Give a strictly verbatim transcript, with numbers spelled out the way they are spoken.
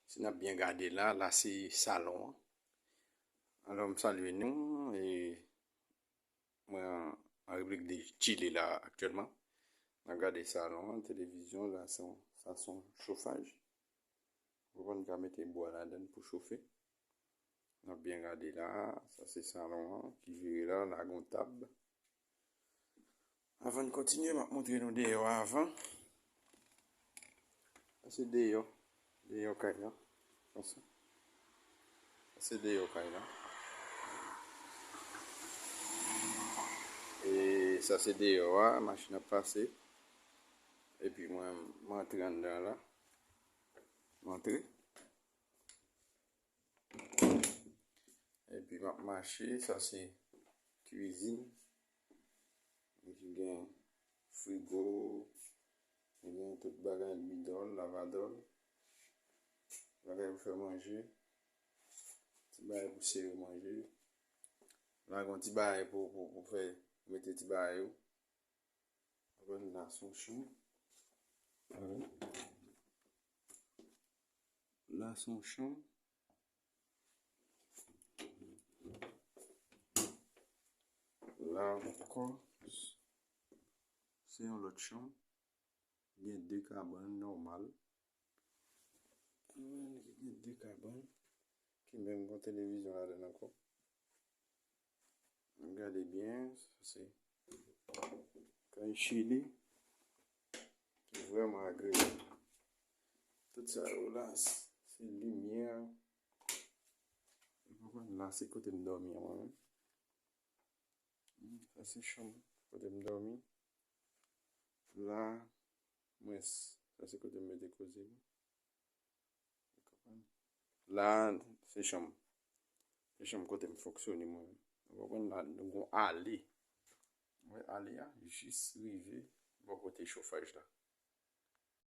Si n ap byen gade la, la se salon an. Alò, m salye nou, e mwen an, an Repiblik de Chili la aktyèlman. N ap gade salon an, televizyon la, se yon, sa se yon chofaj. Ou konprann, ka mete bwa ladan l pou chofe. N ap byen gade la, sa se salon an ki vire la, la gon tab. Avan n kontinye, m ap montre nou deyò a avan. Sa se deyò, deyò kay la. Konsa. Sa se deyò kay la. E sa se deyò a, machin ap pase. Epi mwen, m antre anndan la. M antre. Epi m ap mache, sa se kwizin. Epi gen frigo, gen tout bagay, lidòl, lavadòl, bagay pou fè manje, ti bagay pou sere manje. La gen ti bagay pou, pou, pou fè, mete ti bagay yo. Avan la se yon chanm. La se yon chanm. La ankò, se yon lòt chanm. Gen de kabann nòmal. Gen de kabann ki menm gon televizyon ladan ankò. Gade byen, sa se kay Chili ki vrèman agreyab. Tout sa yo la, se limyè. Ou konprann? La se kote m dòmi an mwen menm. Sa se chanm kote m dòmi. La, mwen, sa se kote m mete koze m. Ou konprann? La, se chanm. Se chanm kote m fonksyone mwen menm. Ou konprann? La, nou gon ale. Ou wè ale a, jis rive bò kote chofaj la.